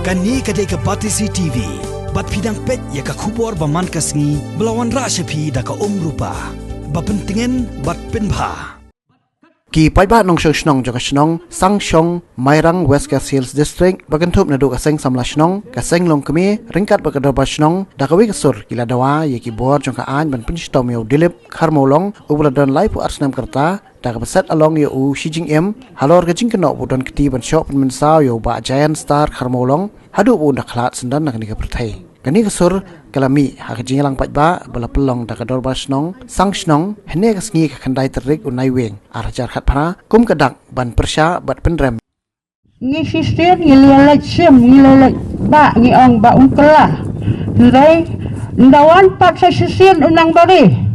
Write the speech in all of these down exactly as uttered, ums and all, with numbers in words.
Kane ka dei ka Batesi T V. Bad phi dang peit ïa ka khubor ba man ka sngi ba la wanrah sha phi da ka Umrupa. Ba pyntngen bad pynbha. Ki paidbah nongshong shnong jong ka shnong Sangshong, Mairang, West Khasi Hills District, ba kynthup naduh ka seng samla shnong, ka seng longkmie, ryngkat bad ka dorbar shnong, da kawei ka sur ki la dawa ïa ki bor jong ka aiñ ban pynshitom ïa u Dilip Kharmawlong, uba la don laiphew ar snem ka rta, da kaba set along ïa u shi jingim halor ka jingkynnoh ba u don kti ban shoh pynmynsaw ïa u Bah Giant Star Kharmawlong haduh ba un da khlad syndon na kane ka pyrthei. Kane ka sur ka la mih ha ka jingïalang paidbah ba la pynlong da ka dorbar shnong Sangshnong hynne ka sngi ka khyndai tarik u Naiwieng ar hajar khatphra kum ka dak ban pyrshah bad pynrem. Ngi shisien ngi leit leit shim, ngi leit leit bah, ngi ong ba un kylla. Hynrei ynda wan pat sa shisien u nang bari.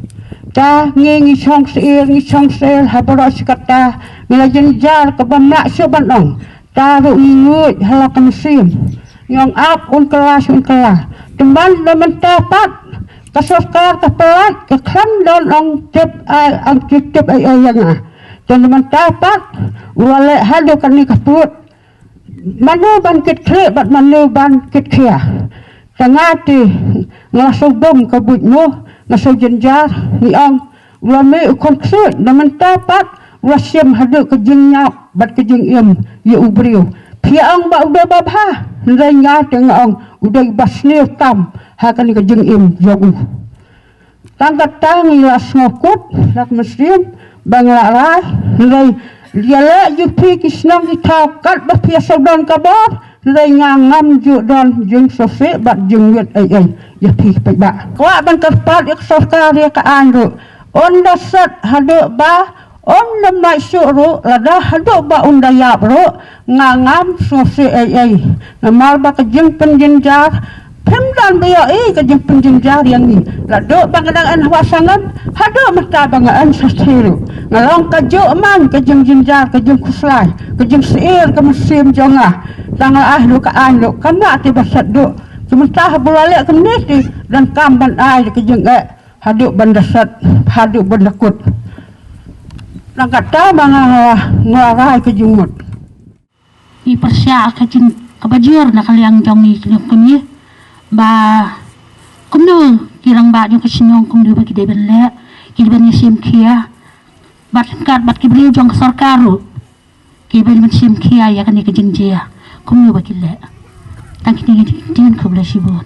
Ta ngi ngi shong syier, ngi shong syier ha baroh shi katta, ngi la jynjar kaba mah shuh ban ong. Ta ruh ngi nguid ha la ka mynsiem, ngi ong ap un kylla shuh, un kylla. Tymmen da mynta pat ka sorkar ka pyllait, ka khlem don ong tip ai, ong tip ai ai ïa nga. Te da mynta pat u la leh haduh kane ka pud. Mano ban kit khlieh bad mano ban kit khia. Te nga te nga la sngewdum ka buit mo, nga sngewjynjar, ngi ong u la mih u khon ksuid, da mynta pat u la shim haduh ka jingïap bad ka jingim ïa u briew. Phi ong ba u dei babha, hynrei nga te nga ong u dei ba sniew tam ha kane ka jingim jong u. Tang katta ngi la sngewkut, la ka mynsiem ba nga la rai, hynrei ïaleh ïa phi ki shnong ki thaw katba phi ïa sngewdon ka bor, hynrei nga ngam ju don jingsngewsih bad jingwit ei ei ïa phi ki paidbah. Kwah ban kyrpad ïa ka sorkar ïa ka aiñ ruh, un da set haduh ba un da mih shuh ruh, lada haduh ba un da ïap ruh, nga ngam sngewsih ei ei. Namar ba ka jingpynjynjar, phim don ba ïohi ka jingpynjynjar ïa ngi. Naduh ba nga dang yn ha Wah Sangem haduh mynta ba nga yn shatei ruh, nga long ka juh man ka jingjynjar, ka jingkhuslai, ka jingsyier ka mynsiem jong nga. Tang la ai ruh ka aiñ ruh kam lah te ba set duh. Te mynta haba la leh kumne te donkam ban ai ka jingeh haduh ban da set, haduh ban da kut. Tang katta ba nga, nga rai ka jingmut. Ngi pyrshah ka jing kaba jur na ka liang jong ngi ki longkmie ba kumno ki rangbah jong ka shnong kumno ba ki dei ban leh, ki dei ban ïashim khia bad ryngkat bad ki briew jong ka sorkar ruh, ki dei ban shim khia ïa kane ka jingjia kumno ba ki leh. Tang kine ki dei, khublei shibun.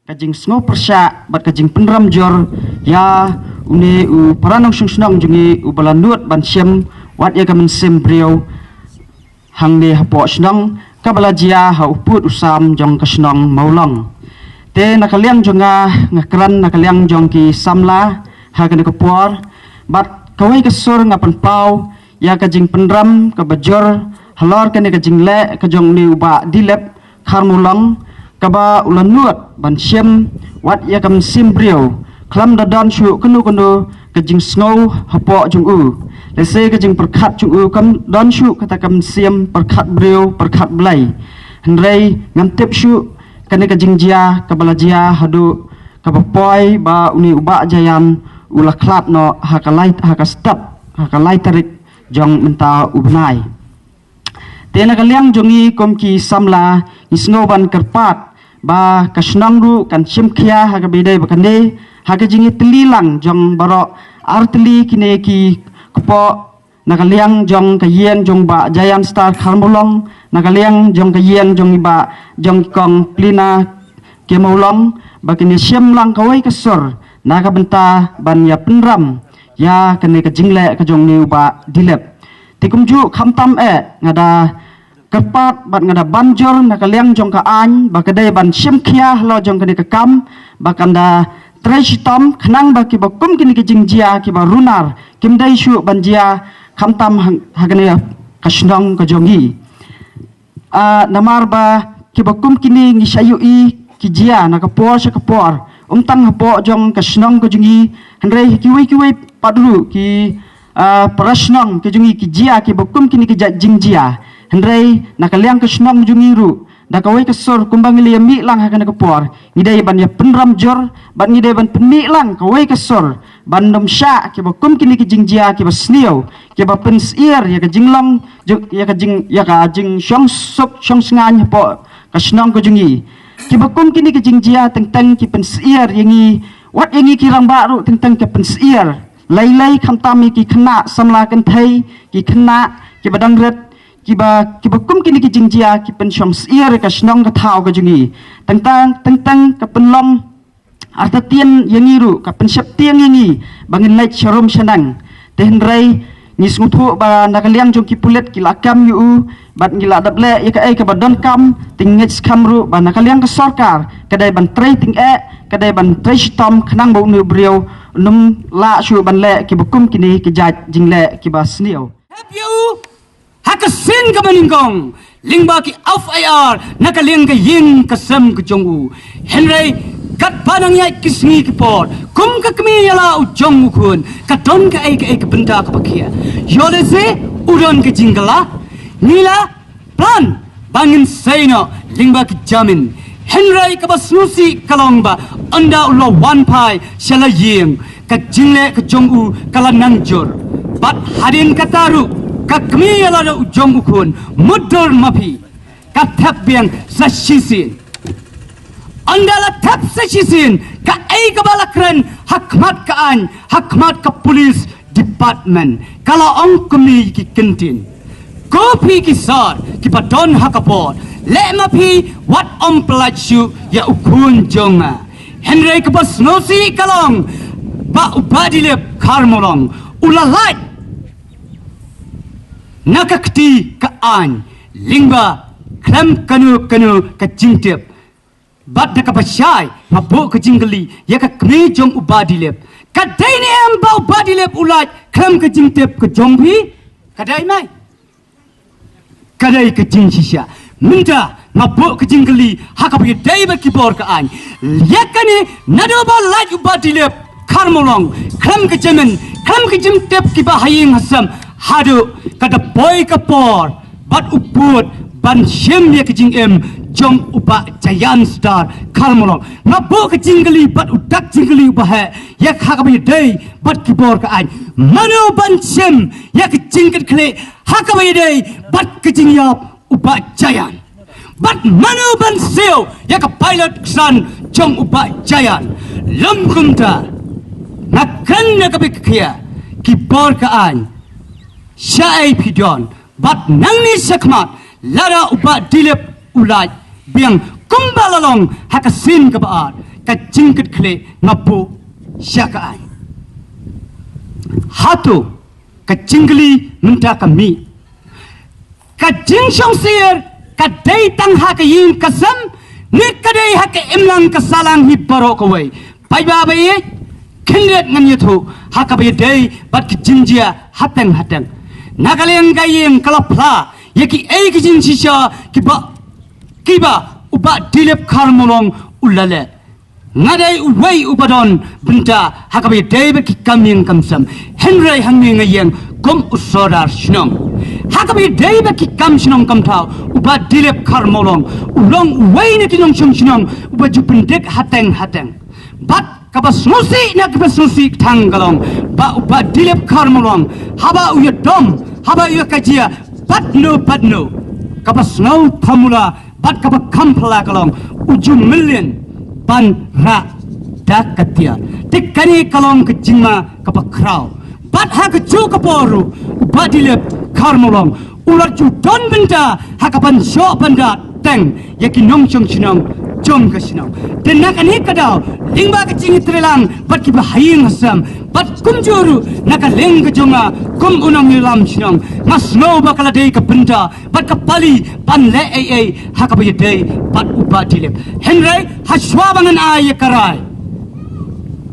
Ka jingsngew pyrshah bad ka jingpynrem jur ïa une u para nongshong shnong jong ngi uba la nud ban shim wat ïa ka mynsiem briew hangne hapoh shnong kaba la jia ha u pud u sam jong ka shnong Mawlong. Te na ka liang jong nga, nga kren na ka liang jong ki samla ha kane ka por, bad kawei ka sur nga pynpaw ïa ka jingpynrem kaba jur halor kane ka jingleh ka jong une u Bah Dilip Kharmawlong, kaba u la nud ban shim wat ïa ka mynsiem briew khlem da don shuh kano kano ka jingsngew hapoh jong u. Lehse ka jingpyrkhat jong u kam don shuh kata ka mynsiem pyrkhat briew pyrkhat Blei. Hynrei ngam tip shuh kane ka jingjia kaba la jia haduh kaba poi ba une u Bah Jayan u la khlad noh ha ka lai, ha ka step, ha ka lai tarik jong mynta u bnai. Te na ka liang jong ngi kum ki samla ngi sngew ban kyrpad ba ka shnong ruh kan shim khia ha kaba ïadei bad kane, ha ka jingïatylli lang jong baroh artylli kine ki kpoh, na ka liang jong ka ïing jong Bah Jayan Star Kharmawlong, na ka liang jong ka ïing jong i Bah jong i Kong Plina Kharmawlong, ba kin ïashim lang kawei ka sur na ka bynta ban ïapynrem ïa kane ka jingleh ka jong une u Bah Dilip. Te kumjuh khamtam eh nga da kyrpad bad nga da ban jur na ka liang jong ka aiñ ba ka dei ban shim khia halor jong kane ka kam, ba kan da trei shitom khnang ba kiba kum kine ki jingjia kiba runar kim dei shuh ban jia khamtam ha, ha kane ka shnong ka jong ngi. Ah, namar ba kiba kum kine ngi shah ïohi ki jia na ka por sha ka por, ym tang hapoh jong ka shnong ka jong ngi, hynrei kiwei kiwei pat ruh ki, ah, para shnong ka jong ngi ki jia kiba kum kine ki jait jingjia. Hynrei na ka liang ka shnong jong ngi ruh, da kawei ka sur kumba ngi la ïamih lang ha kane ka por, ngi dei ban ïapynrem jur bad ngi dei ban pynmih lang kawei ka sur ban ym shah kiba kum kine ki jingjia kiba sniew, kiba pynsyier ïa ka jinglong, jing, ïa ka jing, ïa ka jingshong suk shong sngewbha hapoh ka shnong ka jong ngi. Kiba kum kine ki jingjia teng teng ki pynsyier ïa ngi, wat ïa ngi ki rangbah ruh teng teng ki pynsyier. Lei lei khamtam ïa ki khynnah samla kynthei, ki khynnah kiba dang rit, kiba, kiba kum kine ki jingjia ki pynshong syier ïa ka shnong ka thaw ka jong ngi. Teng teng, teng teng ka pynlong artatien ïa ngi ruh, ka pynsheptieng ïa ngi ba ngin leit sha rum sha nang. Te hynrei ngi sngewthuh ba na ka liang jong ki pulit ki la kam ïa u, bad ngi la dep leh ïa kaei kaba donkam. Te ngi ngeit skhem ruh ba na ka liang ka sorkar ka dei ban trei tyngeh, ka dei ban trei shitom khnang ba une u briew un ym lah shuh ban leh kiba kum kine ki jait jingleh kiba sniew. Hep ïa u ha ka sien kaba nyngkong lyngba ki F I R na ka liang ka ïing ka sem ka jong u. Hynrei katba nang ïaid ki sngi ki por, kum ka kmie ïa la u jong u khun, ka don kaei kaei ka bynta kaba khia. Ïoh lehse u don ka jingkylla, ngi la plan ba ngin sei noh lyngba ki jamin. Hynrei kaba sngewsih ka long ba ynda u la wan phai sha la ïing, ka jingleh ka jong u ka la nang jur. Bad hadien kata ruh ka kmie ïa lade u jong u khun, mutdur ma phi, ka thep biang sa shisien. Ynda la thep sa shisien, kaei kaba la kren ha khmat ka aiñ, ha khmat ka police department, ka la ong kumne ïa ki kyntien: Ko phi ki sor kiba don ha ka bor, leh ma phi, wat ym pyllait shuh ïa u khun jong nga. Hynrei kaba sngewsih ka long ba u Bah Dilip Kharmawlong u la lait na ka kti ka aiñ lyngba khlem kano kano ka jingtip. Bad da kaba shai, nga buh ka jingkylli ïa ka kmie jong u Bah Dilip: Ka dei ne em ba u Bah Dilip u lait khlem ka jingtip ka jong phi? Ka dei mai? Ka dei ka jingshisha. Mynta nga buh ka jingkylli ha kaba ïadei bad ki bor ka aiñ. Ïa kane, naduh ba lait u Bah Dilip Kharmawlong khlem ka jamin, khlem ka jingtip kiba ha ïing ha sem, haduh ka da poi ka por bad u pud ban shim ïa ka jingim jong u Bah Jayant Star Kharmawlong, nga buh ka jingkylli bad u dak jingkylli uba heh ïa ka ha kaba ïadei bad ki bor ka aiñ: Mano ban shim ïa ka jingkitkhlieh ha kaba ïadei bad ka jingïap u Bah Jayant? Bad mano ban siew ïa ka pilot ksan jong u Bah Jayant? Lym kumta, nga kren na kaba khia, ki bor ka aiñ, shaei phi don? Bad nangne shakhmat, lada u Bah Dilip u lait biang kumba la long ha ka sien kaba ar, ka jingkitkhlieh nga buh sha ka aiñ. Hato ka jingkylli mynta ka mih? Ka jingshong syier ka dei tang ha ka ïing ka sem, ne ka dei ha ka imlang ka sahlang hi baroh kawei? Paidbah ba ïeit, khyndiat ngan ïathuh ha kaba ïadei bad ki jingjia hateng hateng. Na ka liang ka ïing ka la phla ïa kiei ki jingshisha kiba, kiba u Bah Dilip Kharmawlong u la leh. Nga dei uwei uba don bynta ha kaba ïadei bad ki kam ïing kam sem, hynrei hangne nga ïeng kum u sordar shnong. Ha kaba ïadei bad ki kam shnong kam thaw, u Bah Dilip Kharmawlong u long uwei na ki nongshong shnong uba ju pyndik hateng hateng. Bad kaba sngewsih na kaba sngewsih tang ka long ba u Bah Dilip Kharmawlong, haba u ïadom, haba u ïakajia bad no bad no, kaba sngew phamula bad kaba kham phylla ka long, u ju mlien ban rah da ka tiar. Te kane ka long ka jingma kaba khraw. Bad ha kajuh ka por ruh, u Bah Dilip Kharmawlong u la ju don bynta ha kaban shoh ban da teng ïa ki nongshong shnong jong ka shnong. Te na kane ka daw, lyngba ka jingïatreilang bad kiba ha ïing ha sem, bad kumjuh ruh na ka liang ka jong nga kum u nongïalam shnong, nga sngew ba ka la dei ka bynta bad ka pali ban leh ei ei ha kaba ïadei bad u Bah Dilip. Hynrei hashwa ba ngan ai ïa ka rai,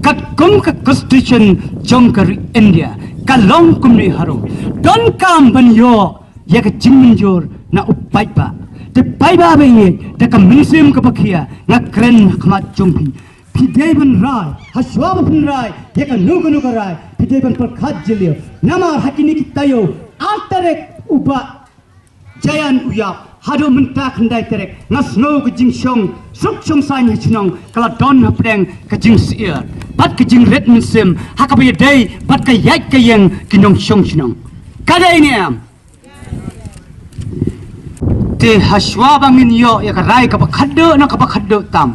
katkum ka Constitution jong ka ri India, ka long kumne harum: Donkam ban ïoh ïa ka jingmynjur na u paidbah. Te paidbah ba ïeit, da ka mynsiem kaba khia nga kren ha khmat jong phi: Phi dei ban rai, hashwa ba phin rai ïa kano kano ka rai, phi dei ban pyrkhat jylliew. Namar ha kine ki taïew ar tarik u Bah Jayant u ïap, haduh mynta khyndai tarik, nga sngew ka jingshong suk shong saiñ ha shnong ka la don hapdeng ka jingsyier bad ka jingrit mynsiem ha kaba ïadei bad ka ïaid ka ïeng ki nongshong shnong. Ka dei ne em? Te hashwa ba ngin ïoh ïa ka rai kaba khadduh na kaba khadduh tam,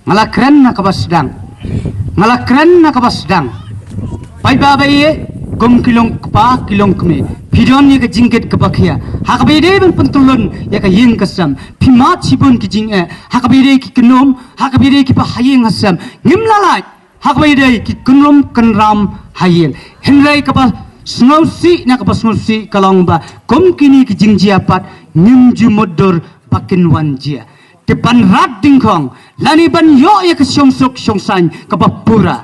nga la kren na kaba sdang. Nga la kren na kaba sdang. Paidbah ba ïeit, kum ki long kpa ki long kmie, phi don ïa ka jingkit kaba khia ha kaba ïadei ban pyntyllun ïa ka ïing ka sem. Phi mad shibun ki jingeh ha kaba ïadei ki kynhun, ha kaba ïadei kiba ha ïing ha sem. Ngim la lait ha kaba ïadei ki kynrum kynram ha ïing. Hynrei kaba sngewsih na kaba sngewsih ka long ba kum kine ki jingjia pat ngim ju mutdur ba kin wan jia. Te ban rat dingkhong lane ban ïoh ïa ka shongsuk shongsaiñ kaba pura,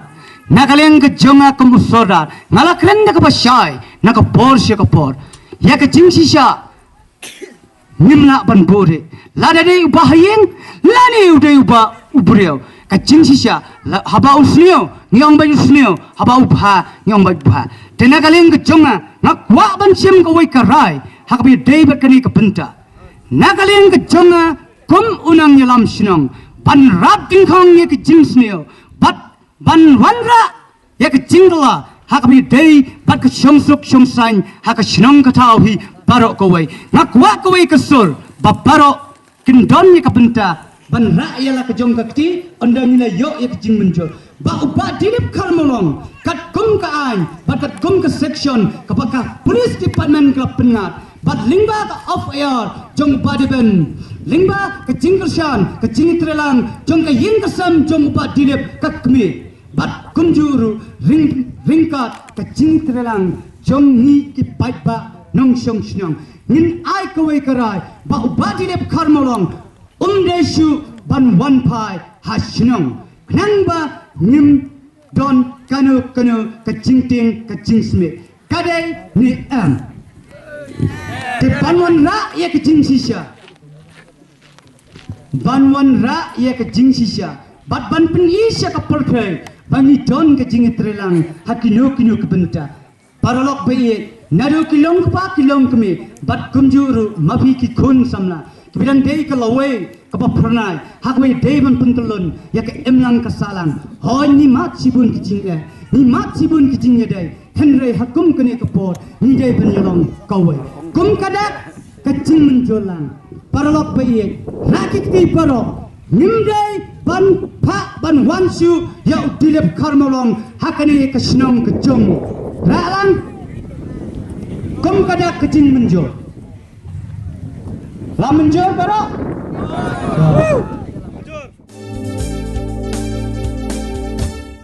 na ka liang ka jong nga kum u sordar, nga la kren da kaba shai na ka por sha ka por. Ïa ka jingshisha ngim lah ban buhrieh. Lada dei uba ha ïing lane u dei uba u briew, ka jingshisha la, haba u sniew ngi ong bad u sniew, haba u bha ngi ong bad u bha. Te na ka liang ka jong nga, nga kwah ban shim kawei ka rai ha kaba ïadei bad kane ka bynta. Na ka liang ka jong nga kum u nongïalam shnong, ban rat dingkhong ïa ka jingsniew bad ban wanrah ïa ka jingkylla ha kaba ïadei bad ka shongsuk shongsaiñ ha ka shnong ka thaw hi baroh kawei. Nga kwah kawei ka sur ba baroh kin don ïa ka bynta ban rah ïa la ka jong ka kti, ynda ngi la ïoh ïa ka jingmynjur. Ba u Bah Dilip Kharmawlong, katkum ka aiñ bad katkum ka section kaba ka police department ka la pynngat, bad lyngba ka F I R jong u Bah Deben, lyngba ka jingkyrshan ka jingtreilang jong ka ïing ka sem jong u Bah Dilip ka kmie, bad kumjuh ruh ryng, ryngkat ka jingtreilang jong ngi ki paidbah nongshong shnong, ngin ai kawei ka rai ba u Bah Dilip Kharmawlong um dei shuh ban wan phai ha shnong khnang ba ngim don kano kano ka jingtieng ka jingsmit. Ka dei ne em? Te ban wanrah ïa ka jingshisha, ban wanrah ïa ka jingshisha bad ban pyni sha ka pyrthei ba ngi don ka jingtreilang ha kino kino ki bynta. Paralok ba ïeit, naduh ki long kpa ki long kmie bad kumjuh ruh ma phi ki khun samla kiba dang dei ka lawei kaba phyrnai ha kaba ïadei ban pyntyllun ïa ka imlang ka sahlang. Hooid, ngi mad shibun ki jingeh, ngi mad shibun ki jingïadei, hynrei ha kum kane ka por ngi dei ban ïalong kawei. Kum ka dak ka jingmynjur lang. Paralok ba ïeit, rah ki kti baroh, ngim dei ban phah ban wan shuh ïa u Dilip Kharmawlong ha kane ka shnong ka jong ngi. Rah lang kum ka dak ka jingmynjur. La mynjur baroh?